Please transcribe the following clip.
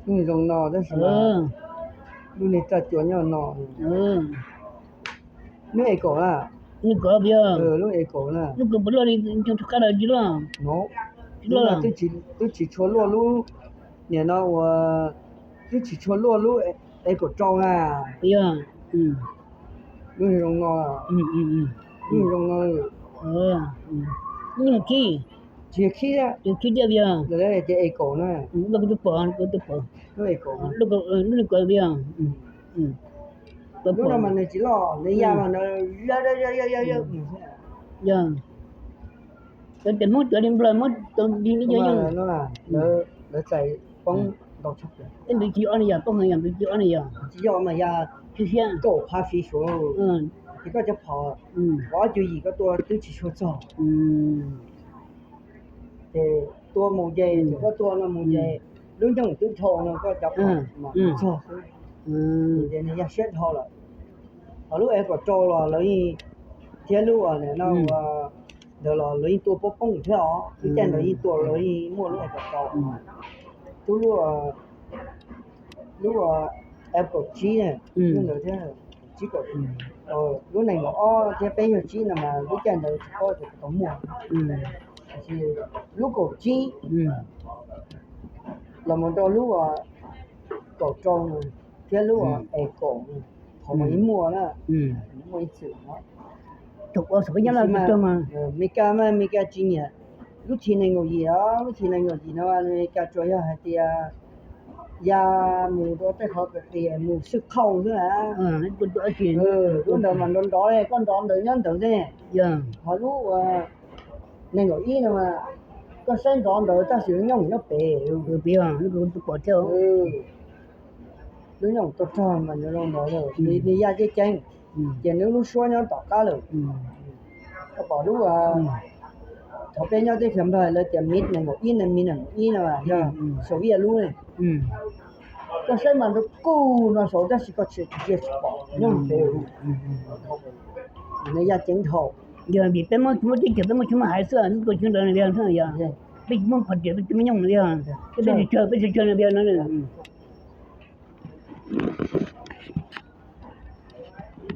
Lub zoo no tab sis lub niag raj cua nyob no. Lub es kaum na. Lub kaum, lub es kaum na. Lub kaum puas loj li, qab lawm tsis loj? Twb tsis tshua luaj lub, nim no uas twb tsis tshua luaj lub es kaum rau na. Yog. Lub zoo no, lub zoo no. Lub khib, tsis yog khib, khib tiag yog. Ces es kaum na. Lub kuv twb pom, kuv twb pom. Lub es kaum, lub kaum yog. Lub no mas nws tsis loj, nws ya mas nws yawg yawg yawg yawg. Yog. Cov tias Hmoob cov li Nplog Hmoob tau li yog yog. Lawv txais poob ntau tshaj plaws. Tej ntawd tsis yog ob ni yog, poob heev yog ntawd tsis yog ob ni yog. Tsis yog mas yog kaum phav fiv suav. Ces koj cov phom, ob cuv yim koj tua twb tsis tshua txog. Ces tua mus ces koj tua no mus ces lub nyoog twb dhau no koj cov phom mas txog xwb. Ces nws yog siab dhau lawm. Ho lub es kaum rau los lawv yeej, thiab lub uas no ntawd los lawv yeej tua poob poob thiab os. Lub caij ntawd yeej tua lawv yeej muaj lub es kaum rau. Lub, lub es kaum tsib na, lub ntawd thiab, tsib kaum, lub nees nkaum ob thiab peb caug tsib no mas lub caij ntawd tsis paub tias puas tau muaj. Tiam sis lub kaum tsib los mus rau lub kaum rau thiab lub es kaum, qhov mas yeej muaj na, muaj ib txwm no. Meskas mas Meskas tsis nyiam lub thim nees nkaum yim os, lub thim nees nkaum yim no Meskas tsuas yog hais tias ya mus rau tej qhov qias qias mus xwb qhau xwb na. Lub ntawd mas nrov nrov, koj nrov ntawd nyob ntawd ne. Ho lub nees nkaum ib no mas koj saib nrov ntawd tab sis lub nyooj nyob pem. Lub nyooj tuaj rog mas nws zoo ntawd, nws ya ceeb ceeb, ces nws lub suab nyob tom qab lawm. Koj pom lub, thaum peb nyob teb chaws Nplog lawv tias Mi nees nkaum ib ne, Mi nees nkaum ib no yog Soviet lub ne. Koj saib mas nrov kuj no saud tab sis koj tsis, tsis pom nyob pem. Nws ya ceev dhau. Yog vim peb Hmoob tsis muaj teb chaws, peb Hmoob tsis muaj haiv xwb, tus tsis ntawd yog, peb tsis muaj phom riam, peb tsis muaj nyooj yog, peb tsis tsawg, peb tsis tsawg no.